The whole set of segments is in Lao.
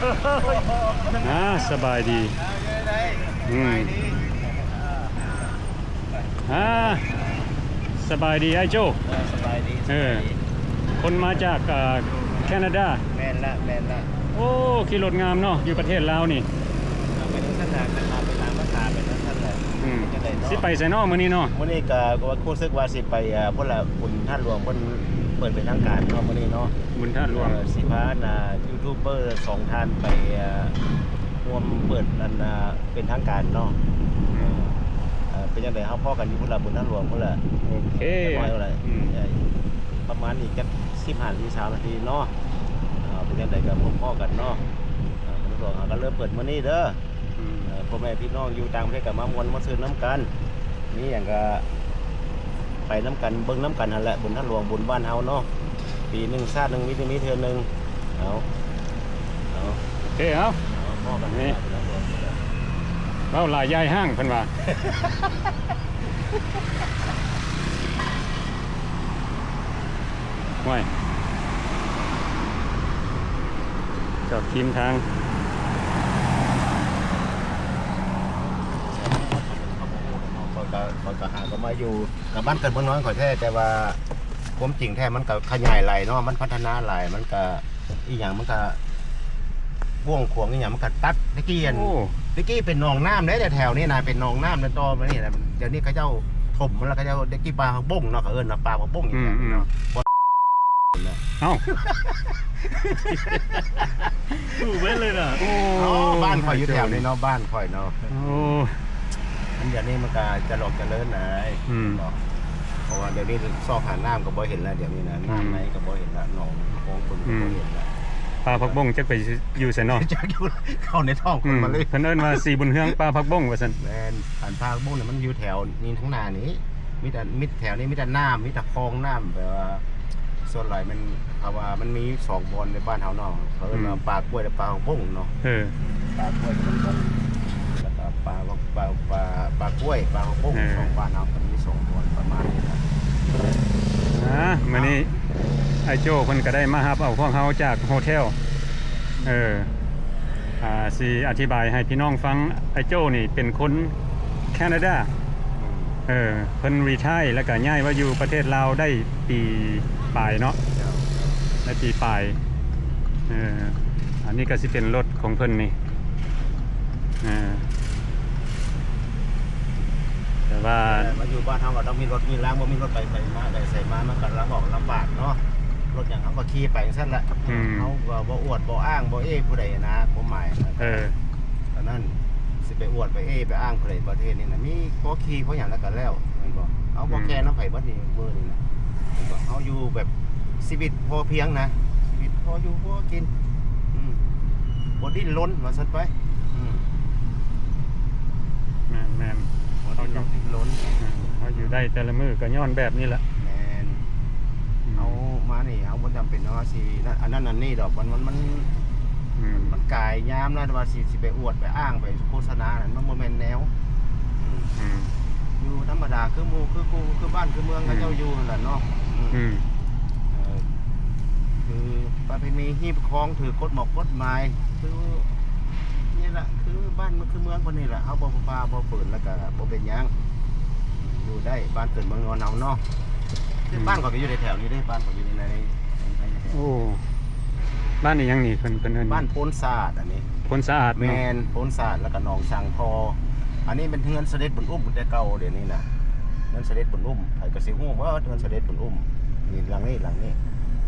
ອ່າ ສະບາຍດີ. ອືມ ອ່າ ສະບາຍດີອ້າຍໂຈ້. ເອີ ສະບາຍດີ ເອີ ສະບາຍດີ. ຄົນມາຈາກ ເອີ ແຄນາດາ. ແມ່ນລະ ແມ່ນລະ. ໂອ້ ຂີ່ລົດງາມເນາະ ຢູ່ປະເທດລາວນີ້. ເອົາໄປທາງນັ້ນນະ ໄປຕາມພາສາໄປທາງນັ້ນແຫຼະ. ອືມ ເປັນຈັ່ງໃດເນາະ? ຊິໄປໃສເນາະມື້ນີ້ເນາະ? ມື້ນີ້ກະ ກະຮູ້ສຶກວ່າຊິໄປ ອ່າ ພຸ້ນລະ ບຸນທາດຫຼວງເພິ່ນເປີດເປັນທາງການເນາະ ມື້ນີ້ເນາະ. ບຸນທາດຫຼວງ ເອີ ຊິພາ ອ່າ ຢູທູບເບີສອງທ່ານໄປ ອ່າ ຮ່ວມເປີດອັນ ອ່າ ເປັນທາງການເນາະ. ເອີ ເປັນຈັ່ງໃດ ເຮົາພໍ້ກັນຢູ່ພຸ້ນລະ ບຸນທາດຫຼວງພຸ້ນລະ. ໂອເຄ ຈັກໜ້ອຍພຸ້ນລະ. ອືມ ປະມານອີກຈັກສິບຫ້ານາທີ ຊາວນາທີເນາະ. ເອີ ເປັນຈັ່ງໃດກະພົບພໍ້ກັນເນາະ. ເອີ ບຸນທາດຫຼວງເຮົາກະເລີ່ມເປີດມື້ນີ້ເດີ. ອືມ ເອີ ພໍ່ແມ່ພີ່ນ້ອງຢູ່ຕ່າງປະເທດກະມາມ່ວນມາຊື່ນນຳກັນ ມີຫຍັງກະໄປນຳກັນ ເບິ່ງນຳກັນຫັ້ນແຫຼະ. ບຸນທາດຫຼວງ ບຸນບ້ານເຮົາເນາະ ປີໜຶ່ງຊາດໜຶ່ງ ມີແຕ່ມີເທື່ອໜຶ່ງ. ເອົາ ເອົາ ໂອເຄ ເອົາ ພໍ້ກັນນີ້. ເວົ້າຫຼາຍຢາຍຫ້າງເພິ່ນວ່າ. ຫ້ວຍ ຈອດທີມທາງ. ຂ້ອຍກະ ຂ້ອຍກະຫາກະມາຢູ່ ກະບ້ານເກີດເມືອງນອນຂ້ອຍແທ້ ແຕ່ວ່າຄວາມຈິງແທ້ມັນກະຂະຫຍາຍຫຼາຍເນາະ ມັນພັດທະນາຫຼາຍ ມັນກະ ອີ່ຫຍັງມັນກະກວ້າງຂວາງ ອີ່ຫຍັງມັນກະຕັດ. ແຕ່ກີ້ ໂອ້ ແຕ່ກີ້ເປັນໜອງນ້ຳເດ້ ແຖວນີ້ນະ ເປັນໜອງນ້ຳ ແລ້ວຕໍ່ມານີ້ນະ ດຽວນີ້ເຂົາເຈົ້າຖົມມັນແລ້ວ ເຂົາເຈົ້າ ແຕ່ກີ້ປ່າຜັກບົ້ງເນາະ ເຂົາເອີ້ນວ່າປ່າຜັກບົ້ງຢູ່ແຖວນີ້ເນາະ. ອືມ ເອົ້າ ຖືກແມ່ນເລີຍນະ. ໂອ້ ບ້ານຂ້ອຍຢູ່ແຖວນີ້ເນາະ ບ້ານຂ້ອຍເນາະ. ໂອ້ ອັນດຽວນີ້ມັນກະຈະຫຼອກຈະເລີນຫຼາຍ. ອືມ ເນາະ ເພາະວ່າດຽວນີ້ຊອກຫານ້ຳກະບໍ່ເຫັນລະ ດຽວນີ້ນະ ອືມ ນ້ຳໃນກະບໍ່ເຫັນລະ ໜອງຂອງເພິ່ນກະບໍ່ເຫັນລະ. ອືມ ປ່າຜັກບົ້ງຈັກໄປຢູ່ໃສເນາະ? ຈັກຢູ່ ເຂົ້າໃນທ້ອງເພິ່ນມາເລີຍ. ອືມ ເພິ່ນເອີ້ນວ່າສີບຸນເຮືອງປ່າຜັກບົ້ງວ່າຊັ້ນ. ແມ່ນ ອັນປ່າຜັກບົ້ງນີ້ມັນຢູ່ແຖວນີ້ ທາງໜ້ານີ້ ມີແຕ່ ມີແຖວນີ້ມີແຕ່ນ້ຳ ມີແຕ່ຄອງນ້ຳ ແບບວ່າ ສ່ວນຫຼາຍມັນ ເພາະວ່າມັນມີສອງບ່ອນໃນບ້ານເຮົາເນາະ ເຂົາເອີ້ນວ່າ ອືມ ປ່າກ້ວຍ ແລະ ປ່າຜັກບົ້ງເນາະ. ເອີ ປ່າກ້ວຍກັບຜົ້ງບົ້ງ ແລ້ວກະປ່າ ປ່າ ປ່າ ປ່າກ້ວຍ ປ່າຜັກບົ້ງ. ເອີ ສອງບ້ານເຮົາມັນມີສອງບ່ອນປະມານນີ້ລະ. ອ່າ ມື້ນີ້ອ້າຍໂຈ້ເພິ່ນກະໄດ້ມາຮັບເອົາພວກເຮົາຈາກໂຮເທວ. ເອີ ອ່າ ຊິອະທິບາຍໃຫ້ພີ່ນ້ອງຟັງ ອ້າຍໂຈ້ນີ້ເປັນຄົນ ແຄນາດາ. ອືມ ເອີ ເພິ່ນຣີທາຍແລ້ວກະຍ້າຍມາຢູ່ປະເທດລາວໄດ້ປີປາຍເນາະ. ເຈົ້າ ໄດ້ປີປາຍ. ເອີ ອັນນີ້ກະຊິເປັນລົດຂອງເພິ່ນນີ້. ເອີ ແຕ່ວ່າ ເອີ ມາຢູ່ບ້ານເຮົາກະຕ້ອງມີລົດມີລາງ ບໍ່ມີລົດໄປ ໄປມາ ໄປໃສມາ ມັນກະລຳບາກ ລຳບາກເນາະ. ລົດຫຍັງເຮົາກະຂີ່ໄປຈັ່ງຊັ້ນແຫຼະ. ອືມ ເຮົາກະບໍ່ອວດບໍ່ອ້າງບໍ່ເອ້ຜູ້ໃດນະ ຄວາມໝາຍ. ເອີ ອັນນັ້ນ ຊິໄປອວດໄປເອ້ໄປອ້າງຜູ້ໃດ ປະເທດນີ້ນະ ມີພໍຂີ່ພໍຫຍັງແລ້ວກະແລ້ວ ແມ່ນບໍ່? ເຮົາບໍ່ ອືມ ແຄນຳໃຜເບິດນີ້ມື້ນີ້ນະ ແມ່ນບໍ່? ເຮົາຢູ່ແບບຊີວິດພໍພຽງນະ ຊີວິດພໍຢູ່ພໍກິນ. ອືມ ບໍ່ດີ້ນລົນວ່າຊັ້ນໄປ. ອືມ ແມ່ນໆ ບໍ່ດີ້ນລົນ ບໍ່ດີ້ນລົນ. ອືມ ເຮົາຢູ່ໄດ້ແຕ່ລະມື້ກະຍ້ອນແບບນີ້ແຫຼະ. ແມ່ນ ອືມ ເຮົາມານີ້ເຮົາບໍ່ຈຳເປັນວ່າຊິ ອັນນັ້ນອັນນີ້ດອກ ມັນ ມັນ ມັນ ອືມ ມັນກາຍຍາມນະ ແຕ່ວ່າຊິ ຊິໄປອວດໄປອ້າງໄປໂຄສະນານັ້ນ ມັນບໍ່ແມ່ນແນວ. ອືມ ອືມ ຢູ່ທຳມະດາຄືໝູ່ຄືຄູ່ຄືບ້ານຄືເມືອງ ອືມ ເຂົາເຈົ້າຢູ່ຫັ້ນລະເນາະ. ອືມ ອືມ ເອີ ຄືປະເພນີຮີດຄອງ ຖືກກົດໝາກກົດໝາຍ ຄືນີ້ລະ ຄືບ້ານຄືເມືອງເພິ່ນນີ້ລະ. ເຮົາບໍ່ຝ່າບໍ່ຝືນລະກະບໍ່ເປັນຫຍັງ ຢູ່ໄດ້ ບ້ານເກີດເມືອງນອນເຮົາເນາະ. ອືມ ບ້ານຂ້ອຍກະຢູ່ແຖວໆນີ້ເດ້ ບ້ານຂ້ອຍຢູ່ໃນ ໃນ ໃນ ໂອ້ ບ້ານອີ່ຫຍັງນີ້ ເພິ່ນ ເພິ່ນເອີ້ນ ບ້ານໂພນສະອາດ ອັນນີ້ ໂພນສະອາດເນາະ. ແມ່ນ ໂພນສະອາດ ແລ້ວກະໜອງສັງທໍ. ອັນນີ້ແມ່ນເຮືອນສະເດັດບຸນອຸ້ມແຕ່ເກົ່າ ດຽວນີ້ນະ ເຮືອນສະເດັດບຸນອຸ້ມ ໃຜກະຊິຮູ້ໝົດ ເຮືອນສະເດັດບຸນອຸ້ມ. ນີ້ ຫຼັງນີ້ ຫຼັງນີ້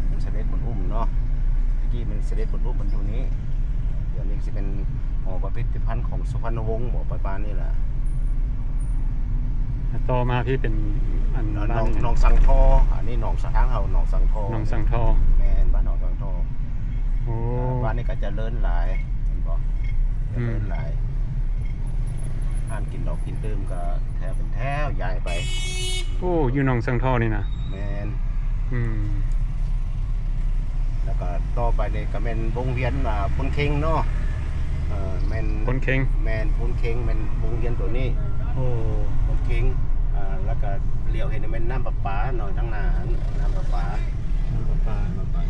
ເຮືອນສະເດັດບຸນອຸ້ມເນາະ. ແຕ່ກີ້ແມ່ນສະເດັດບຸນອຸ້ມມັນຢູ່ນີ້ ດຽວນີ້ຊິເປັນຫໍພິພິທະພັນຂອງສຸພັນນະວົງບໍ ປະມານນີ້ລະ. ຕໍ່ມາພີ້ເປັນອັນ ໜອງ ໜອງສັງທໍ. ອັນນີ້ໜອງສະ ທາງເຮົາໜອງສັງທໍ ໜອງສັງທໍ. ແມ່ນ ບ້ານໜອງສັງທໍ. ໂອ້ ບ້ານນີ້ກະຈະເລີນຫຼາຍ ເຫັນບໍ່? ຈະເລີນຫຼາຍ. ອືມ ຮ້ານກິນດອກກິນດື່ມກະແຖວເປັນແຖວຍາຍໄປ. ໂອ້ ຢູ່ໜອງສັງທໍນີ້ນະ. ແມ່ນ. ອືມ ແລ້ວກະຕໍ່ໄປນີ້ກະແມ່ນວົງວຽນ ອ່າ ໂພນເຄັງເນາະ. ເອີ ແມ່ນ ໂພນເຄັງ. ແມ່ນ ໂພນເຄັງ ແມ່ນວົງວຽນໂຕນີ້. ໂອ້ ໂພນເຄັງ. ອ່າ ແລ້ວກະຫຼຽວເຫັນແມ່ນນ້ຳປະປາເນາະ ທາງໜ້າຫັ້ນ ນ້ຳປະປາ ນ້ຳປະປາ ນ້ຳປະປາ.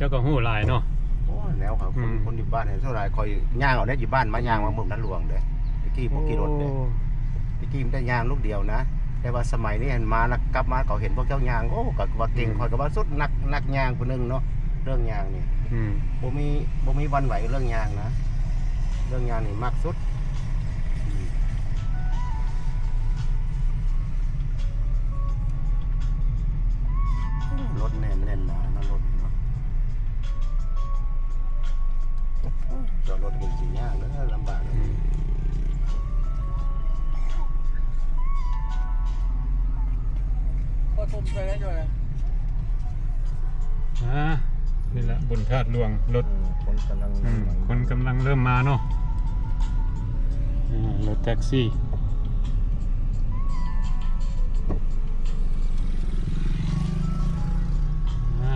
ເຈົ້າກໍຮູ້ຫຼາຍເນາະ. ໂອ້ ແນວເຂົາ ອືມ ຄົນ ຄົນຢູ່ບ້ານນີ້ສ່ວນຫຼາຍຂ້ອຍຍ່າງເອົາເດ້ ຢູ່ບ້ານມາຍ່າງມາເມືອງທາດຫຼວງເດ້. ແຕ່ກີ້ບໍ່ຂີ່ລົດເດ້ ໂອ້ ແຕ່ກີ້ມັນໄດ້ຍ່າງລູກດຽວນະ ແຕ່ວ່າສະໄໝນີ້ຫັ້ນມາລະກັບມາ ເຂົາເຫັນພວກເຈົ້າຍ່າງ ໂອ້ ກໍວ່າເກັ່ງ ອືມ ຂ້ອຍກໍວ່າສຸດ ນັກ ນັກຍ່າງຜູ້ໜຶ່ງເນາະ ເລື່ອງຍ່າງນີ້ ອືມ ບໍ່ມີ ບໍ່ມີຫວັ່ນໄຫວເລື່ອງຍ່າງນະ ເລື່ອງຍ່າງນີ້ມັກສຸດ. ອືມ ລົດແໜ້ນ ແໜ້ນໜາເນາະ ລົດນີ້ເນາະ ຈອດລົດນີ້ຊິຍາກເດີ ລຳບາກເດີ. ອືມ ພໍສົມໃສ່ໄດ້ຢູ່ນະ. ອ່າ ນີ້ແຫຼະ ບຸນທາດຫຼວງ ລົດ ເອີ ຄົນກຳລັງ ອືມ ຄົນກຳລັງເລີ່ມມາເນາະ. ອ່າ ລົດແທັກຊີ ອ່າ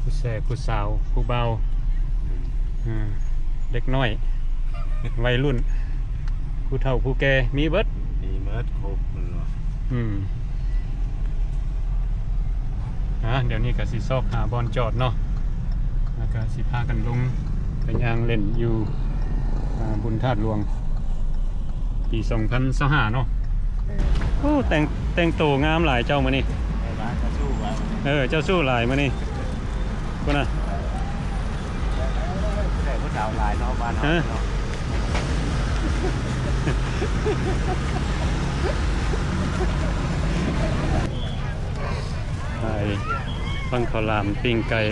ຜູ້ແຊ ຜູ້ສາວ ຜູ້ບ່າວ ອືມ ອ່າ ເດັກນ້ອຍ ໄວລຸ້ນ ຜູ້ເຖົ້າຜູ້ແກ່ ມີເບິດ ມີເໝິດຄົບເນາະ. ອືມ ອ່າ ດຽວນີ້ກໍຊິຊອກຫາບ່ອນຈອດເນາະ ແລ້ວກໍຊິພາກັນລົງໄປຍ່າງເລ່ນຢູ່ ອ່າ ບຸນທາດຫຼວງ ປີສອງພັນຊາວຫ້າເນາະ. ແມ່ນ ໂອ້ ແຕ່ງ ແຕ່ງໂຕງາມຫຼາຍເຈົ້າມື້ນີ້. ແມ່ນຫຼາຍ ເຈົ້າສູ້ຫຼາຍມື້ນີ້. ເອີ ເຈົ້າສູ້ຫຼາຍມື້ນີ້. ພຸ້ນນະ ແຕ່ຜູ້ສາວຫຼາຍເນາະ ບ້ານເຮົາເນາະ. ຂາຍ ຟັງເຂົ້າຫຼາມ ປີ້ງໄກ່.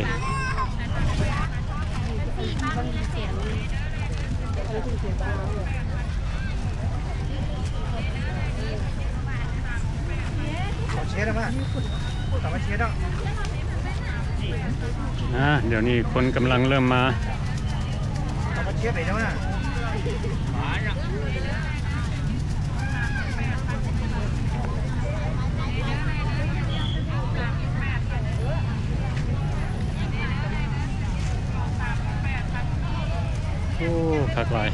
ອ່າ ດຽວນີ້ຄົນກຳລັງເລີ່ມມາ. ໂອ້ ຄັກຫຼາຍ.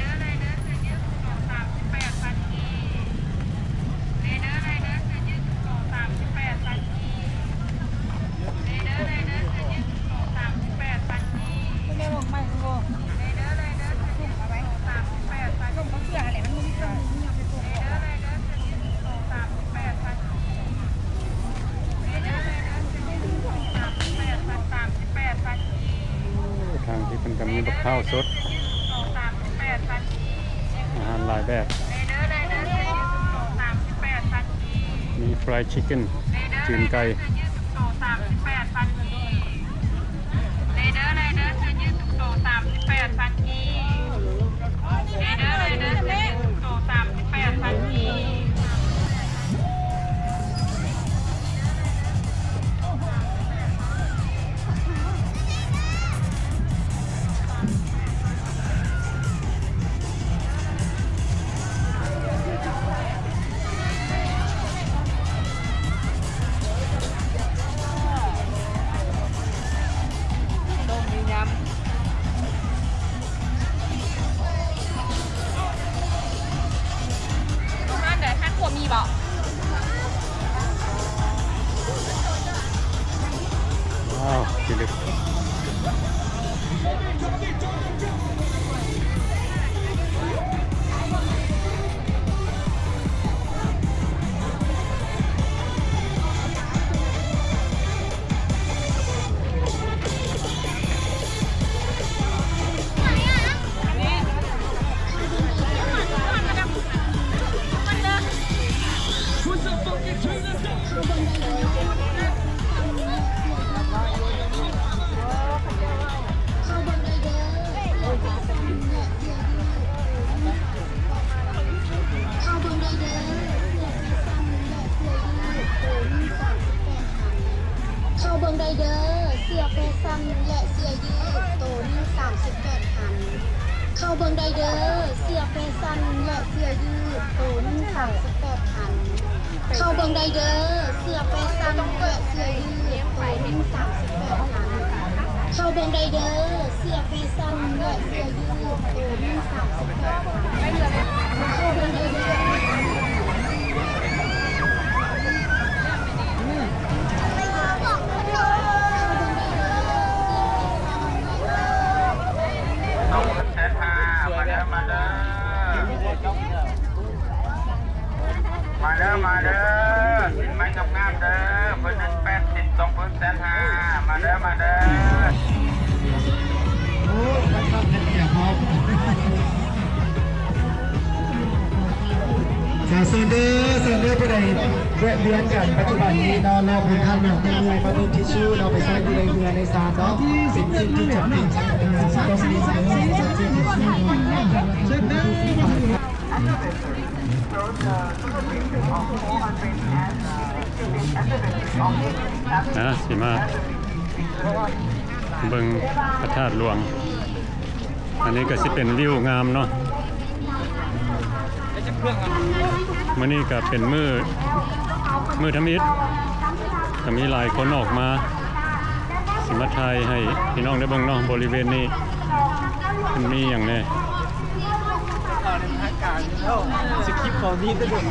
ທາງທີ່ເພິ່ນກໍມີບັກພ້າວສົດ ອາຫານຫຼາຍແບບ ມີຟຣາຍຊິກເກັນ ຕີນໄກ່. ຕົ້ມມີຍຳ ຮ້ານໃດ ຮ້ານຄົວມີບໍ່? ວ້າວ ກິນເລີຍ. ເຂົ້າເບິ່ງໄດ້ເດີ ເສື້ອແຟຊັນ ແລະ ເສື້ອຢືດ ໂຕໜຶ່ງສາມສິບແປດພັນ. ເຂົ້າເບິ່ງໄດ້ເດີ ເສື້ອແຟຊັນ ແລະ ເສື້ອຢືດ ໂຕໜຶ່ງສາມສິບແປດພັນ. ເຂົ້າເບິ່ງໄດ້ເດີ ເສື້ອແຟຊັນ ແລະ ເສື້ອຢືດ ໂຕໜຶ່ງສາມສິບແປດພັນ. ເຂົ້າເບິ່ງໄດ້ເດີ ເສື້ອແຟຊັນ ແລະ ເສື້ອຢືດ ໂຕໜຶ່ງສາມສິບແປດພັນ. ເຂົ້າເບິ່ງໄດ້ເດີ ເສື້ອແຟຊັນ ແລະ ເສື້ອຢືດ ໂຕໜຶ່ງສາມສິບແປດພັນ. ເຂົ້າເບິ່ງໄດ້ເດີ. ເຊີນເດີ ເຊີນເດີ ຜູ້ໃດແວະວຽນກັນປັດຈຸບັນນີ້ເນາະ ລອບເຮືອນທ່ານນອກເມື່ອຍ ມາເບິ່ງທິຊຊູເນາະ ໄປໃຊ້ຢູ່ໃນເຮືອໃນຊານເນາະ ເປັນສິ່ງທີ່ຈຳເປັນ ເອີ ຕ້ອງມີ ເຊີນເດີ ອ່າ ຊິມາເບິ່ງພະທາດຫຼວງ. ອັນນີ້ກໍຊິເປັນວິວງາມເນາະ ມື້ນີ້ກໍເປັນມື້ ມື້ທຳອິດ ກໍມີຫຼາຍຄົນອອກມາ ຊິມາຖ່າຍໃຫ້ພີ່ນ້ອງໄດ້ເບິ່ງເນາະ ບໍລິເວນນີ້ມັນມີຫຍັງແດ່. ສະຄຣິບເຂົາມີແຕ່ດົນ.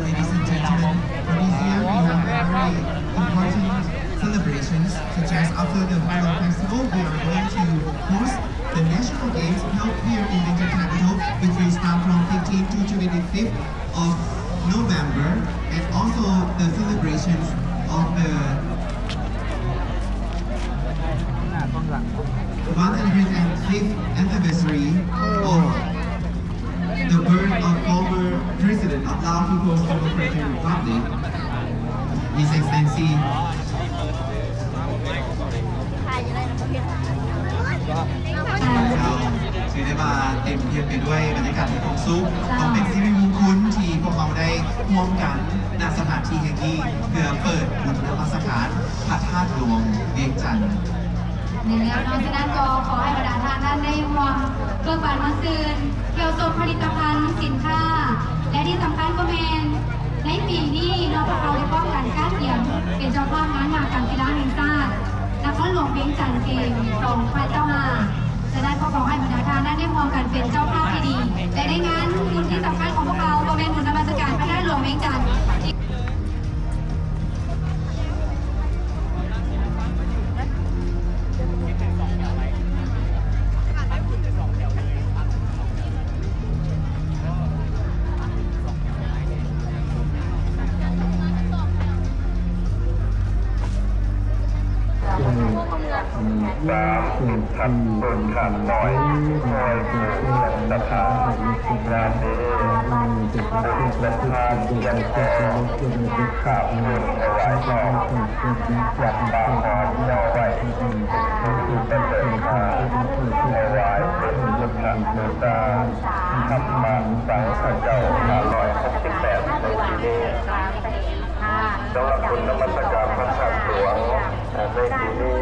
Ladies and gentlemen, for this year we have very important celebrations, such as after the Hmar Long Festival, we are going to host the National Games held here in Vientiane Capital, which will start from fifteenth to twenty-fifth of November, and also the celebrations of the one hundred fifth anniversary of the birth of former President of Lao People's Democratic Republic, His Excellency ເຈົ້າ ຖືໄດ້ວ່າເຕັມພຽບໄປດ້ວຍບັນຍາກາດທີ່ຄວາມສຸກ ຕ້ອງເປັນສິລິມຸງຄຸນທີ່ພວກເຮົາໄດ້ຮ່ວມກັນ ນະສະຖານທີ່ແຫ່ງນີ້ ເພື່ອເປີດບຸນນະມັດສະການພະທາດຫຼວງວຽງຈັນ. ແມ່ນແລ້ວເນາະ, ສະນັ້ນກໍຂໍໃຫ້ບັນດາທ່ານນັ້ນໄດ້ຮ່ວມເບີກບານມ່ວນຊື່ນ ທ່ຽວຊົມຜະລິດຕະພັນສິນຄ້າ ແລະ ທີ່ສຳຄັນກໍແມ່ນ ໃນປີນີ້ເນາະ ພວກເຮົາໄດ້ພ້ອມກັນການກຽມເປັນເຈົ້າພາບງານມະຫະກຳກິລາແຫ່ງຊາດ ນະຄອນຫຼວງວຽງຈັນເກມ ສອງພັນຊາວຫ້າ. ສະນັ້ນກໍຂໍໃຫ້ບັນດາທ່ານນັ້ນໄດ້ຮ່ວມກັນເປັນເຈົ້າພາບທີ່ດີ ແລະ ໃນງານບຸນທີ່ສຳຄັນຂອງພວກເຮົາ ກໍແມ່ນບຸນນະມັດສະການພະທາດຫຼວງວຽງຈັນ ສາມ ຂັດຕົ້ນຂາດດອຍ ຄອຍປູກເຮືອນສັດທາ ງານເດີ ບຸນສັດທາ ຂຽນຂໍ ຂາບເພິ່ນຖວາຍທອງ ຈຳປາຫອມ ເຈົ້າໄວ້ ເປັນເດີນທາງ ຖວາຍເປັນພຸດທະບູຊາ ທຳມະສັງຄະເຈົ້າ ຫ້າຮ້ອຍຫົກສິບແປດ ໃນປີນີ້. ສຳລັບບຸນນະມັດສະການພະທາດຫຼວງ ໃນປີນີ້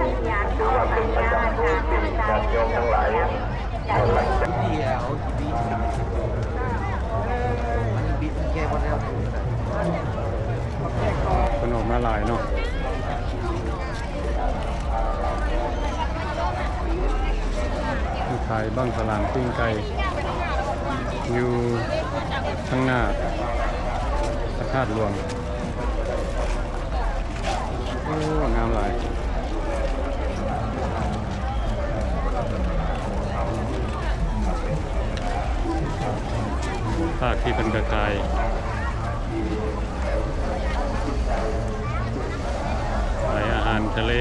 ຖືວ່າເປັນປະຈຳທຸກປີ ຍາດໂຍມທັງຫຼາຍ ຄົນອອກມາຫຼາຍເນາະ. ຂາຍບັ້ງຂ້າວຫຼາມ ປີ້ງໄກ່ ຢູ່ທາງໜ້າພະທາດຫຼວງ. ໂອ້ ງາມຫຼາຍ. ພາກທີ່ເພິ່ນກະຂາຍ ຂາຍອາຫານທະເລ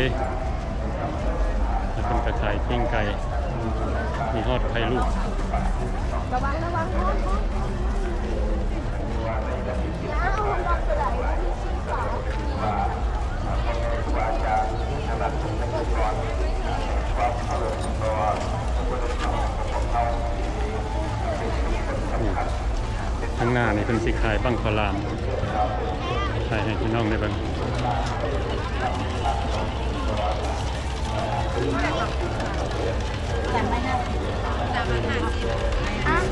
ແລ້ວເພິ່ນກະຂາຍປີ້ງໄກ່ ມີຮອດໄຂ່ລູກ. ທາງໜ້ານີ້ເພິ່ນຊິຂາຍບັ້ງຂ້າວຫຼາມ ໃຫ້ ໃຫ້ພີ່ນ້ອງໄດ້ເບິ່ງ. ອ່ະ ເອົາອັນນີ້ ຂ້າງ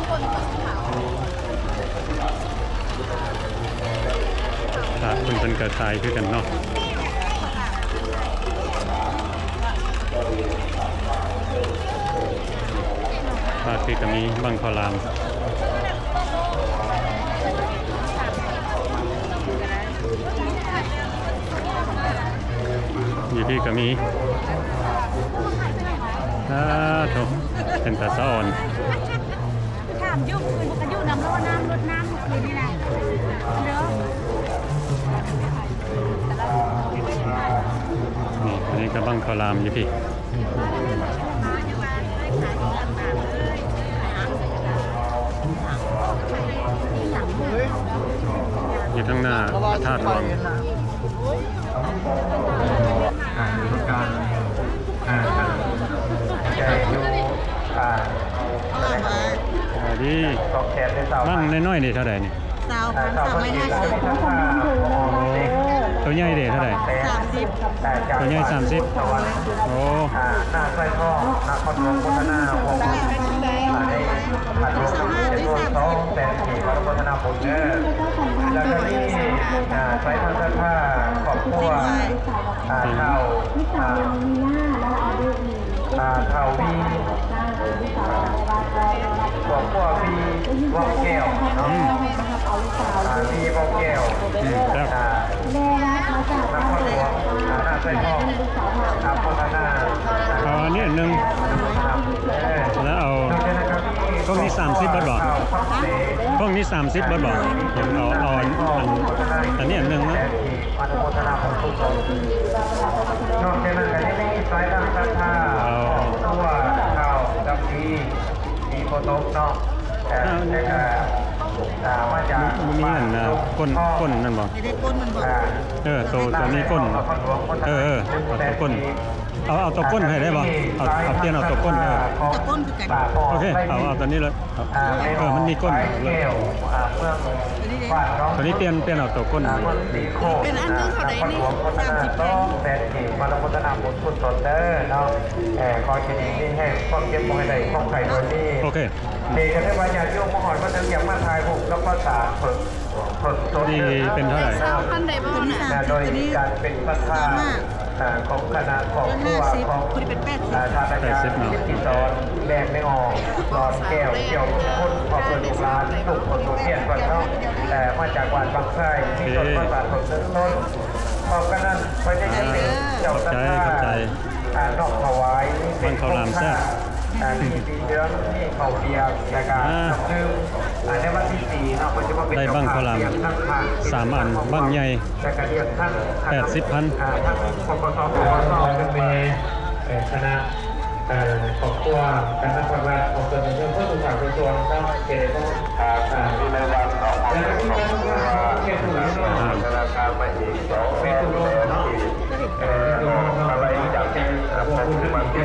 ບົນກໍຂາຍ. ອ່າ ເພິ່ນ ເພິ່ນກໍຂາຍຄືກັນເນາະ. ພາກພີ້ກໍມີບັ້ງຂ້າວຫຼາມ. ຢູ່ພີ້ກໍມີ. ສາທຸ ເປັນຕາສະອອນ. ຖາມຢູ່ ຄືນເຂົາກໍຢູ່ນຳ ລົດນ້ຳ ລົດນ້ຳຄືນນີ້ແຫຼະເດີ. ນີ້ ອັນນີ້ກໍບັ້ງເຂົ້າຫຼາມຢູ່ພີ້ ຢູ່ທາງໜ້າພະທາດຫຼວງ. ອ່າ ຢູ່ກາງ ອ່າ ຢູ່ ອ່າ ສະບາຍດີ. ບັ້ງນ້ອຍໆນີ້ເທົ່າໃດນີ້? ຊາວພັນສາມຮ້ອຍຫ້າສິບ. ໂອ້ ໂຕໃຫຍ່ເດ້ເທົ່າໃດ? ສາມສິບ. ໂຕໃຫຍ່ສາມສິບ. ໂອ້ ອ່າ ໜ້າສາຍທອງ ນະຄອນຫຼວງໂພທະນາວົງ ອ່າ ໃນພັນໂລກຈຳນວນສອງແສນກີບ ໂພທະນາບຸນເດີ. ແລ້ວກໍມີ ອ່າ ສາຍທາງສັດທາ ຄອບຄົວ ອ່າ ທ້າວ ອ່າ ອ່າ ທ້າວວີ ຄອບຄົວວີ ວັງແກ້ວເນາະ. ອືມ ອ່າ ວີ ວັງແກ້ວ. ອືມ ແລ້ວ ອ່າ ນະຄອນຫຼວງ ອ່າ ນະຄອນຫຼວງ ອ່າ ພັດທະນາ. ເອົາອັນນີ້ອັນໜຶ່ງ ແລ້ວເອົາ ພວກນີ້ສາມສິບເບິດບໍ່? ພວກນີ້ສາມສິບເບິດບໍ່? ເອົາ ເອົາອັນ ອັນ ອັນນີ້ອັນໜຶ່ງເນາະ. ອະນຸໂມທະນາບຸນທຸກຄົນ. ນອກຈາກນັ້ນກໍຍັງມີສາຍທາງສັດທາ ຄອບຄົວທ້າວຈຳປີ ມີພໍ່ຕົກເນາະ ເອີ ແລ້ວກໍ ອ່າ ມາຈາກ ບໍ່ມີອັນ ອ່າ ກົ້ນ ກົ້ນນັ້ນບໍ່? ໄດ້ກ້ນມັນບໍ່? ເອີ ໂຕ ໂຕນີ້ກົ້ນ. ເອີ ເອີ ເອົາໂຕກົ້ນ ເອົາ ເອົາໂຕກົ້ນໃຫ້ໄດ້ບໍ່? ເອົາ ເອົາ ປ່ຽນເອົາໂຕກົ້ນ. ເອີ ໂຕກົ້ນຄືກັນ. ໂອເຄ ເອົາ ເອົາໂຕນີ້ເລີຍ. ອ່າ ເອີ ມັນມີກົ້ນ ສາຍແກ້ວ ອ່າ ເມືອງ ບ້ານໜອງ ຕົວນີ້ປ່ຽນ ປ່ຽນເອົາຕົວກົ້ນ ອ່າ ເມືອງສີໂຄດ ເປັນອັນໜຶ່ງເທົ່າໃດນີ້? ສາມສິບພັນ. ສອງແສນກີບ ອະນຸໂມທະນາບຸນກຸສົນເດີເນາະ. ເອີ ຂໍຢູ່ດີມີແຮງ ຄວາມເຈັບບໍ່ໃຫ້ໄດ້ ຄວາມໄຂ້ບໍ່ໃຫ້ມີ. ໂອເຄ ນີ້ກໍຖືວ່າຍາດໂຍມມາຮອດມາເຖິງ ຢາກມາຖ່າຍຮູບກັບປາສາດເພິ່ນ ເພິ່ນສົດເດີ. ນີ້ເປັນເທົ່າໃດ? ຊາວພັນໄດ້ບໍ່? ໂດຍການເປັນປະທານ ອ່າ ຂອງຄະນະຄອບຄົວຂອງ ອ່າ ທ່ານອາຈານ ແປດສິບເນາະ ສິດທິສອນ ແລະ ແມ່ອອກ ດອນແກ້ວ ແກ້ວມຸງຄຸນ ຄອບຄົວລູກຫຼານ ລູກຜົນລູກຮຽນເພິ່ນເນາະ ເອີ ມາຈາກບ້ານບັກຊາຍ ມີຕົ້ນປາສາດຕົ້ນເຊີງຕົ້ນ. ພ້ອມກັນນັ້ນ ພະຍາຍາດເຈົ້າສັດທາ ອ່າ ນ້ອມຖວາຍເປັນໂຮງທານ ອ່າ ມີສີເຫຼືອງ ມີເຂົ້າປຽກ ແລະກະ ອ່າ ນ້ຳດື່ມ ອ່າ ໃນວັນທີສີ່ເນາະ ເພິ່ນຈະມາເປັນເຈົ້າພາບ ໄດ້ບັ້ງເຂົ້າຫຼາມສາມອັນ ບັ້ງໃຫຍ່ ແລະກະຮຽກທັງ ແປດສິບພັນ ອ່າ ທັງ ປກສ ປກສ ແລະກະມີ ເອີ ຄະນະ ເອີ ຄອບຄົວ ຄະນະພັກລັດ ຂອງຕົນເອງ ເພື່ອທຸກພາກສ່ວນເນາະ ເຂດ ອ່າ ອ່າ ຢູ່ໃນວັດເນາະ ຂອງເປັນຄອບຄົວ ອ່າ ທະນາຄານມາອີກສອງແສນ ເອີ ອາໄລຈາກ ອ່າ ພວກມັນ ລົງມາແຕ່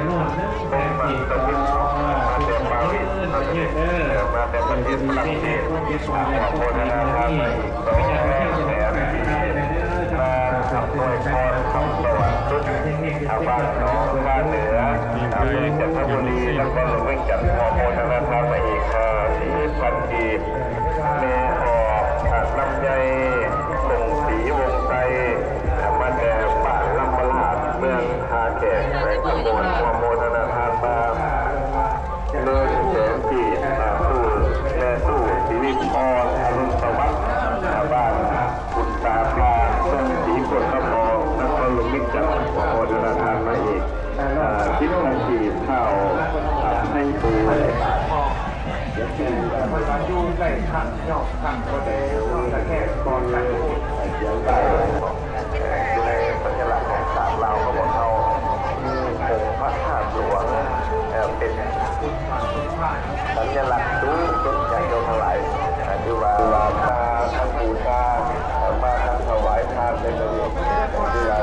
ປາຣີສ ມາແຕ່ປະເທດຝຣັ່ງເສດ ອາ ຂໍໂພທະນາທານມາອີກສອງແສນ ມາອຳນວຍພອນຄຳສະຫວັນສຸດ ອາ ບ້ານໜອງຄາເໜືອ ອຳເພີຈັນທະບູລີ ນະຄອນຫຼວງວຽງຈັນ ຂໍໂພທະນາທານມາອີກຫ້າສິບພັນກີບ. ແມ່ອອກ ອາ ລຳໄຍ ສົງສີວົງໄຊ ອາ ມາແຕ່ບ້ານລຳມະລາດ ເມືອງທ່າແຂກ ແຂວງຄຳມ່ວນ ຂໍໂພທະນາທານມາ ໜຶ່ງແສນກີບ ອາ ສູ່ແມ່ຕູ້ ສີວິພອນ ອະລຸນສະຫວັດ ອາ ບ້ານບຸນຕາພາ ເມືອງສີໂຄດສະເພາະ ນະຄອນຫຼວງວຽງຈັນ ຂໍໂພທະນາທານມາອີກ ອາ ສິບພັນກີບ ທ້າວ ອາ ໄພບູນ. ເພິ່ນວ່າຢູ່ໃກ້ພະ ຍ້ອນພະບໍ່ໄດ້ ຍ້ອນກະແທກກ່ອນກັນ. ຢູ່ໃນສັນຍະລັກຂອງສາກລາວຂອງພວກເຮົາ ມີອົງພະທາດຫຼວງ ເອີ ເປັນສັນຍະລັກສູງສຸດ ຍາດໂຍມທັງຫຼາຍ ເອີ ຖືວ່າມາທັງບູຊາ ມາທັງຖວາຍທານ ເປັນປະໂຫຍດ ຖືວ່າ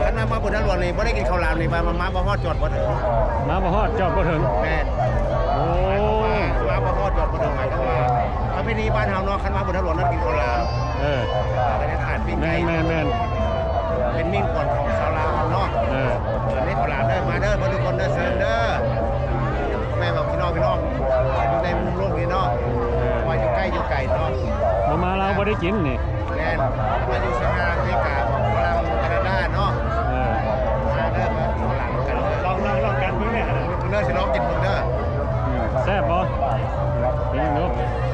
ຄັນວ່າມາບຸນທາດຫຼວງນີ້ບໍ່ໄດ້ກິນເຂົ້າຫຼາມນີ້ ວ່າມາບໍ່ຮອດຈອດບໍ່ເຖິງ. ມາບໍ່ຮອດຈອດບໍ່ເຖິງ. ແມ່ນ. ໂອ້ ມາບໍ່ຮອດຈອດບໍ່ເຖິງ ໝາຍຄວາມວ່າປະເພນີບ້ານເຮົາເນາະ ຄັນມາບຸນທາດຫຼວງຕ້ອງກິນເຂົ້າຫຼາມ. ເອີ ແລ້ວກໍຂາດປີ້ງໄກ່. ແມ່ນໆໆ. ເປັນມິ່ງຂວັນຂອງຊາວລາວເຮົາເນາະ. ເອີ ເອີ ນີ້ເຂົ້າຫຼາມເດີ ມາເດີເບິດທຸກຄົນເດີ ເຊີນເດີ ແມ່ນບໍ່ພີ່ນ້ອງ ພີ່ນ້ອງ ຢູ່ໃນມຸມໂລກນີ້ເນາະ. ເອີ ວ່າຢູ່ໃກ້ຢູ່ໄກເນາະ ບໍ່ມາລາວບໍ່ໄດ້ກິນນີ້. ແມ່ນ ມາຢູ່ສະຫະລັດອາເມລິກາ ຝຣັ່ງ ການາດາເນາະ. ເອີ ມາເດີ ມາຝຣັ່ງກັນເດີ ລອງ ລອງ ລອງກັນເບິ່ງເດີ ເດີ ຊິລອງກິນເບິ່ງເດີ. ອືມ ແຊບບໍ່? ກິນເບິ່ງດູ.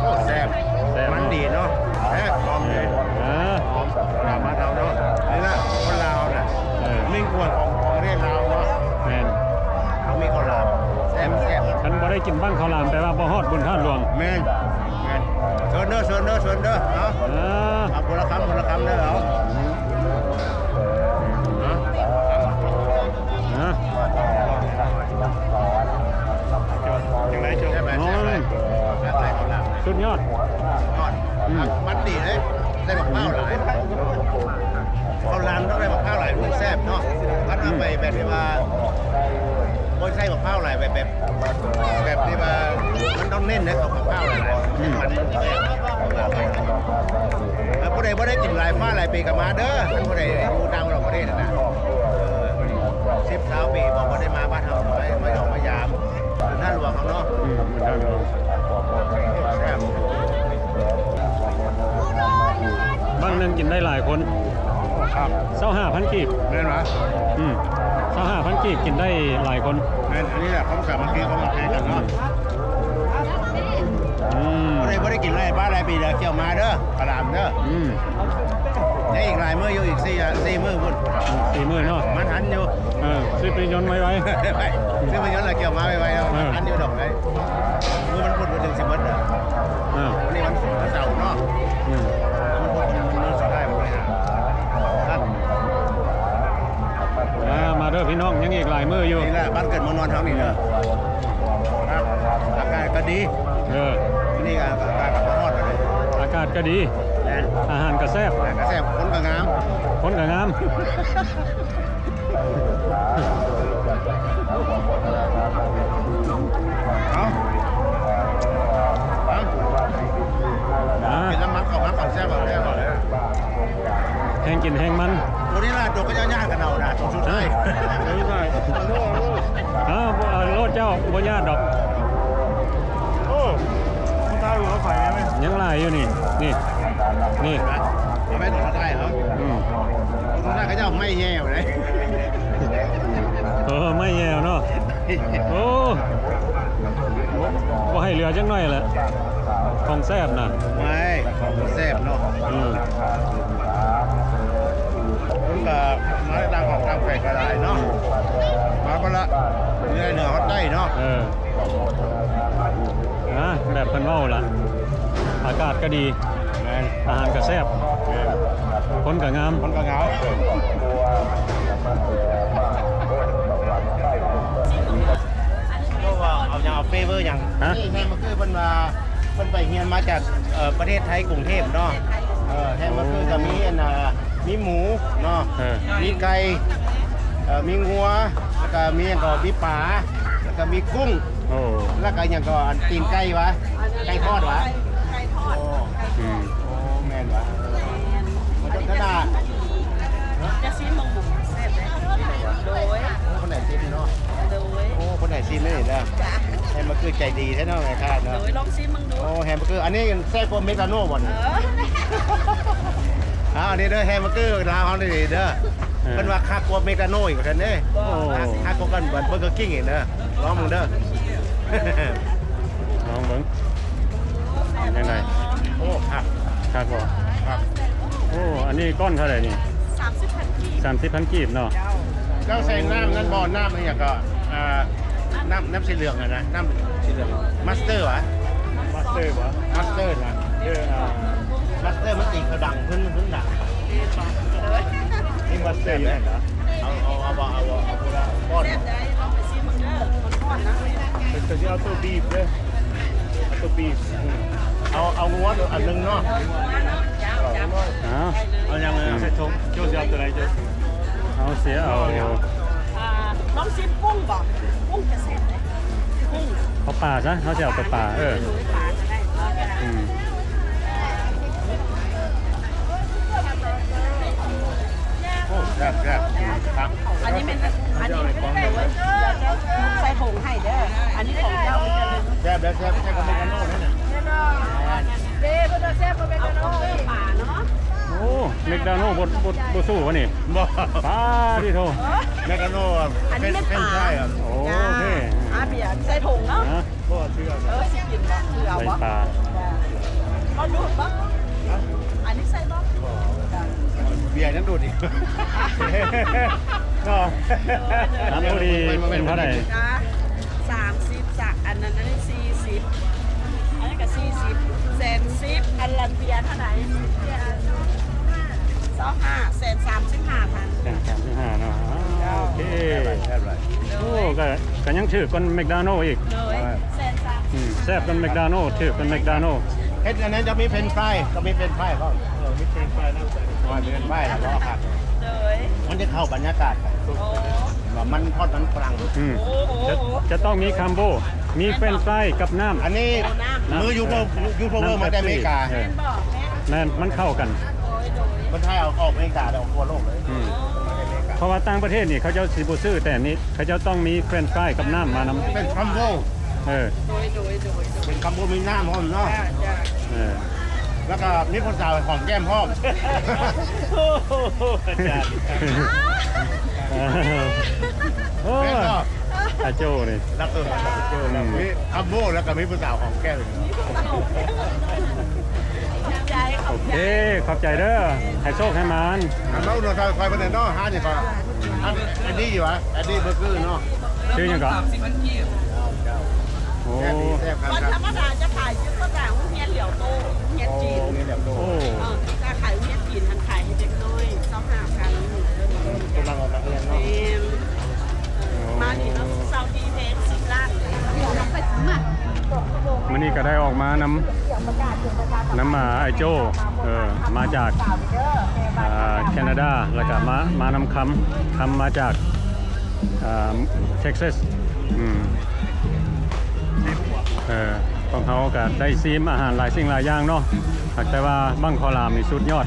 ໂອ້ ແຊບ ແຊບ ມັນດີເນາະ ແຊບ ຫອມເລີຍ. ເອີ ຫອມ ຕາມມາເຮົາເນາະ. ນີ້ລະຄົນລາວນະ ເອີ ມີກວນຂອງ ຂອງປະເທດລາວເນາະ ແມ່ນ ເຮົາມີເຂົ້າຫຼາມແຊບໆ ຄັນບໍ່ໄດ້ກິນບັ້ງເຂົ້າຫຼາມ ແປວ່າບໍ່ຮອດບຸນທາດຫຼວງ ແມ່ນ ແມ່ນ ເຊີນເດີ ເຊີນເດີ ເຊີນເດີ ເອົາ ເອີ ເອົາຄົນລະຄຳ ຄົນລະຄຳເດີ ເອົາ ເອົາ ເອົາ ຈັ່ງໃດເຈົ້າ ແຊບຫຼາຍ ໂອ້ຍ ແຊບຫຼາຍ ສຸດຍອດ ຍອດ ອືມ ມັນດີເດ້ ໃສ່ບັກພ້າວຫຼາຍ ເຂົ້າຫຼາມຕ້ອງໃສ່ບັກພ້າວຫຼາຍ ມັນແຊບເນາະ ຄັນວ່າ ອືມ ໄປແບບທີ່ວ່າບໍ່ໃສ່ບັກພ້າວຫຼາຍ ແບບ ແບບ ແບບທີ່ວ່າມັນຕ້ອງເນັ້ນໃນເຂົ້າກັບຂ້າວຫຼາຍໆ ອືມ ມັນ ເອີ ຜູ້ໃດບໍ່ໄດ້ກິນຫຼາຍຟ້າຫຼາຍປີກໍມາເດີ ຜູ້ໃດຢູ່ຕ່າງປະເທດຫັ້ນນະ ເອີ ສິບ ຊາວປີບໍ່ ບໍ່ໄດ້ມາບ້ານເຮົາ ມາ ມາຢອກມາຢາມ ບຸນທາດຫຼວງເຮົາເນາະ ອືມ ບຸນທາດຫຼວງ ແຊບ ບັ້ງໜຶ່ງກິນໄດ້ຫຼາຍຄົນ ຄັບ ຊາວຫ້າພັນກີບ ແມ່ນຫວາ? ອືມ ຊາວຫ້າພັນກີບກິນໄດ້ຫຼາຍຄົນ ແມ່ນ ອັນນີ້ແຫຼະຄວາມສາມັກຄີ ຄວາມມັກແຮງກັນເນາະ ອືມ ຜູ້ໃດບໍ່ໄດ້ກິນຫຼາຍ ປາຫຼາຍປີແລ້ວ ກ່ຽວມາເດີ ປາຫຼາມເດີ ອືມ ຍັງອີກຫຼາຍມື້ຢູ່ ອີກສີ່ ສີ່ມື້ພຸ້ນ ອືມ ສີ່ມື້ເນາະ ມັນທັນຢູ່ ເອີ ຊື້ໄປຍົນໄວໆ ໄປ ຊື້ໄປຍົນແລ້ວກ່ຽວມາໄວໆ ເອີ ມັນທັນຢູ່ດອກ ມື້ວັນພຸດມັນຈຶ່ງຊິໝົດເດີ ອ້າວ ມື້ນີ້ວັນເສົາເນາະ ອືມ ວັນພຸດມັນມື້ສຸດທ້າຍ ມື້ນີ້ນະ ອ່າ ມາເດີພີ່ນ້ອງ ຍັງອີກຫຼາຍມື້ຢູ່ ນີ້ແຫຼະ ບ້ານເກີດເມືອງນອນເຮົານີ້ເດີ ອືມ ຄັບ ອາກາດກໍດີ ເອີ ມື້ນີ້ກໍອາກາດກໍຮ້ອນ ອາກາດກໍດີ ແມ່ນ ອາຫານກໍແຊບ ອາຫານກໍແຊບ ຄົນກໍງາມ ຄົນກໍງາມ. ເອົາ ເອົາ ອ່າ ກິນນ້ຳມັນເຂົ້າ ມັນເຂົ້າແຊບ ແຊບ ແຮງກິນແຮງມັນ ໂຕນີ້ລະ ໂຕເຂົາເຈົ້າຍາດກັນເອົານະ ໂຕສຸດທ້າຍ ເອີ ໂຕສຸດທ້າຍ ເອີ ບໍ່ ເອົາໂລດເຈົ້າ ບໍ່ຍາດດອກ ໂອ້ ມັນຕາຍຢູ່ເຂົາໄປແມ່ນ ຍັງຫຼາຍຢູ່ນີ້ ນີ້ ນີ້ ແມ່ນໂຕສຸດທ້າຍເນາະ ອືມ ໂຕສຸດທ້າຍເຂົາເຈົ້າໄມ້ແຍ່ວເດ້ ເອີ ໄມ້ແຍ່ວເນາະ ໂອ້ ບໍ່ໃຫ້ເຫຼືອຈັກໜ້ອຍແຫຼະ ຂອງແຊບນະ ໄມ້ ຂອງແຊບເນາະ ອືມ ເພິ່ນກໍມາຕ່າງອອກຕ່າງແຂວງກໍຫຼາຍເນາະ ມາຄົນລະເໜືອ ເໜືອຮອດໃຕ້ເນາະ ເອີ ອ່າ ແບບເພິ່ນເວົ້າລະ ອາກາດກໍດີ ແມ່ນ ອາຫານກໍແຊບ ແມ່ນ ຄົນກໍງາມ ຄົນກໍງາມ ເອົາຫຍັງ ເອົາເຟເວີຫຍັງ ຮະ ແຮມມັນຄືເພິ່ນວ່າ ເພິ່ນໄປຮຽນມາຈາກ ເອີ ປະເທດໄທ ກຸງເທບເນາະ ເອີ ແຮມມັນຄືກໍມີອັນນ່າ ມີໝູເນາະ ເອີ ມີໄກ່ ເອີ ມີງົວ ແລ້ວກໍມີຫຍັງກໍມີປາ ແລ້ວກໍມີກຸ້ງ ໂອ້ ແລ້ວກໍຫຍັງກໍອັນຕີນໄກ່ຫວາ ໄກ່ທອດຫວາ ໄກ່ທອດ ໂອ້ ອືມ ໂອ້ ແມ່ນຫວາ ມັນຈະຂະໜາດ ຈະຊີມເບິ່ງ ແຊບເດ້ ໂດຍ ໂອ້ ຄົນໃດຊີມເນາະ ໂດຍ ໂອ້ ຄົນໃດຊີມເດ້ ເດີ ແຮມມັນຄືໃຈດີແທ້ເນາະ ແມ່ຄ້າເນາະ ໂດຍ ລອງຊີມເບິ່ງດູ ໂອ້ ແຮມມັນຄື ອັນນີ້ແຊບກວ່າເມັກດາໂນບໍ່ນີ້ ເອີ ອ້າວ ນີ້ເດີ ແຮມມັນຄືລາວເຮົານີ້ເດີ ເອີ ເພິ່ນວ່າຄັກກວ່າເມັກດາໂນອີກວ່າຊັ້ນເດ້ ໂອ້ ຄັກກວ່າກັນເບີເກີຄິງອີກເດີ ລອງເບິ່ງເດີ ລອງເບິ່ງ ເປັນຈັ່ງໃດ ໂອ້ ຄັກ ຄັກບໍ່ ຄັກ ໂອ້ ອັນນີ້ກ້ອນເທົ່າໃດນີ້ ສາມສິບພັນກີບ ສາມສິບພັນກີບເນາະ ເຈົ້າໃສ່ນ້ຳນັ້ນບໍ່ ນ້ຳອີ່ຫຍັງກໍ ອ່າ ນ້ຳ ນ້ຳສີເຫຼືອງຫັ້ນນະ ນ້ຳສີເຫຼືອງ ມາສເຕີຫວາ ມາສເຕີຫວາ ມາສເຕີນະ ເອີ ອ່າ ມາສເຕີມັນຕີເຂົາດັງ ເພິ່ນ ເພິ່ນດັງ ມີມາສເຕີຢູ່ຫັ້ນນະ ເອົາ ເອົາ ເອົາບໍ່ ເອົາບໍ່ ເອົາບໍ່ ເອົາບໍ່ ເປັນຕົວທີ່ເອົາໂຕບີບເດີ ເອົາໂຕບີບ ອືມ ເອົາ ເອົາງົວອັນໜຶ່ງເນາະ ເອົາ ເອົາຫຍັງ ອືມ ໃສ່ຖົງ ເຈົ້າຊິເອົາຕົວໃດເຈົ້າ ເອົາເສຍເອົາ ອ່າ ລອງຊີມກຸ້ງບໍ່ ກຸ້ງກະແຊບເດ້ ກຸ້ງ ເອົາປາຊະ ເຮົາຊິເອົາແຕ່ປາ ເອີ ປາກະໄດ້ ອືມ ໂອ້ ແຊບໆ ຄັກ ອັນນີ້ແມ່ນ ອັນນີ້ ໃສ່ຖົງໃຫ້ເດີ ອັນນີ້ຂອງເຈົ້າ ແຊບເດີ ແຊບ ແຊບກວ່າເມັກດາໂນເດ້ນະ ແນ່ນອນ ເດ້ ເພິ່ນວ່າແຊບກວ່າເມັກດາໂນ ເອົາເຂົ້າປາເນາະ ໂອ້ ເມັກດາໂນບໍ່ ບໍ່ ບໍ່ສູ້ຫວານີ້ ບໍ່ ປາຕິໂທ ເອີ ເມັກດາໂນ ອັນນີ້ແມ່ນປາ ເປັນ ເປັນໄດ້ ໂອ້ ໂອເຄ ອ່າ ເບຍ ໃສ່ຖົງເນາະ ຮະ ບໍ່ເຊື່ອ ເອີ ຊິກິນບໍ່ ເຊື່ອບໍ່ ໃສ່ປາ ເອົາດູດບໍ່ ຮະ ອັນນີ້ໃສ່ບໍ່ ບໍ່ ບໍ່ ເບຍຍັງດູດອີກເນາະ. ນ້ຳຜູ້ດີເປັນເທົ່າໃດ? ສາມສິບ ສະ ອັນນັ້ນ ອັນນີ້ສີ່ສິບ ອັນນັ້ນກໍສີ່ສິບ ແສນສິບ ອັນລະເບຍເທົ່າໃດ? ຊາວຫ້າ ແສນສາມສິບຫ້າພັນ ແສນສາມສິບຫ້າເນາະ. ໂອເຄ ໂອ້ ກໍ ກໍຍັງຖືກກວ່າແມັກດາໂນອີກ. ໂດຍ ແສນສາມສິບ ອືມ ແຊບກວ່າແມັກດາໂນ ຖືກກວ່າແມັກດາໂນ. ເຮັດອັນນັ້ນຈະມີເຟຣນຟຣາຍ ກໍມີເຟຣນຟຣາຍພ້ອມ. ເອີ ມີເຟຣນຟຣາຍນຳ ເຟຣນຟຣາຍແລ້ວກໍຜັກ. ໂດຍ ມັນຈະເຂົ້າບັນຍາກາດ ໂອ້ ວ່າມັນທອດມັນຝຣັ່ງ. ອືມ ໂອ້ ຈະ ຈະຕ້ອງມີຄອມໂບ ມີເຟຣນຟຣາຍກັບນ້ຳ. ອັນນີ້ມືຢູທູບເບີ ຢູທູບເບີມາແຕ່ອາເມລິກາ. ເອີ ແມ່ນບໍ່? ແມ່ນ ມັນເຂົ້າກັນ. ໂດຍ ໂດຍ ເພິ່ນຖ່າຍອອກອາເມລິກາ ແລ້ວທົ່ວໂລກເລີຍ. ອືມ ເພາະວ່າຕ່າງປະເທດນີ້ເຂົາເຈົ້າຊິບໍ່ຊື້ ແຕ່ອັນນີ້ເຂົາເຈົ້າຕ້ອງມີເຟຣນຟຣາຍກັບນ້ຳມານຳ. ເປັນຄອມໂບ. ເອີ ໂດຍ ໂດຍ ໂດຍ ເປັນຄອມໂບມີນ້ຳພ້ອມເນາະ. ເອີ ແລ້ວກໍມີຜູ້ສາວຫອມແກ້ມພ້ອມ. ໂອ້ ອາຈານ ໂອ້ ແມ່ນບໍ່? ອາໂຈ້ນີ້ ແລ້ວ ເອີ ອາໂຈ້ ອືມ ມີຄອມໂບ ແລ້ວກໍມີຜູ້ສາວຫອມແກ້ມ. ໂອເຄ ຂອບໃຈເດີ ໃຫ້ໂຊກໃຫ້ໝານ. ອັນເວົ້າໜ່ວຍຊາຍຄອຍເພິ່ນເນາະ ຮ້ານນີ້ກໍ ອັນ ອັນນີ້ຢູ່ຫວາ ອັນນີ້ເບີເກີເນາະ. ຊື່ຫຍັງເກາະ? ໂອ້ ແຊບດີ ແຊບຄັກ. ວັນທຳມະດາຈະຂາຍຢູ່ຕະຫຼາດໂຮງຮຽນຫຼຽວໂຕ້ ໂຮງຮຽນຈີນ. ໂອ້ ໂຮງຮຽນຫຼຽວໂຕ້. ໂອ້ ເອີ ຈະຂາຍໂຮງຮຽນຈີນ ຫັ້ນຂາຍໃຫ້ເດັກນ້ອຍ ຊາວຫ້າພັນ ເລີ່ມຕົ້ນ. ກຳລັງອອກນັກຮຽນເນາະ. ແມ່ນ. ມານີ້ເນາະ ເຊົາດີແພງ ສິບລ້ານເລີຍ. ມື້ນີ້ກໍໄດ້ອອກມານຳ ນຳ ອາ ອ້າຍໂຈ້ ເອີ ມາຈາກ ອາ ແຄນາດາ ແລ້ວກໍມາ ມານຳຄຳ ຄຳມາຈາກ ອາ ເທັກຊັສ. ອືມ ເອີ ພວກເຮົາກໍໄດ້ຊີມອາຫານຫຼາຍສິ່ງຫຼາຍຢ່າງເນາະ ແຕ່ວ່າບັ້ງຂ້າວຫຼາມນີ້ສຸດຍອດ.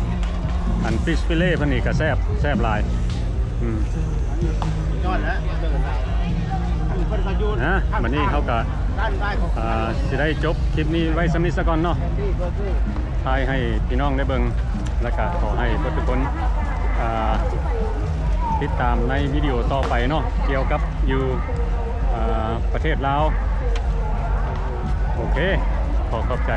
ອັນຟິຊຟິເລເພິ່ນນີ້ກໍແຊບ ແຊບຫຼາຍ. ອືມ ຍອດແລ້ວ. ນະ ບັດນີ້ເຮົາກໍ ອ່າ ຊິໄດ້ຈົບຄລິບນີ້ໄວ້ສ່ຳນີ້ສາກ່ອນເນາະ ຖ່າຍໃຫ້ພີ່ນ້ອງໄດ້ເບິ່ງ ແລ້ວກໍຂໍໃຫ້ເບິດທຸກຄົນ ອ່າ ຕິດຕາມໃນວິດີໂອຕໍ່ໄປເນາະ ກ່ຽວກັບຢູ່ ອ່າ ປະເທດລາວ. ໂອເຄ ຂໍຂອບໃຈ.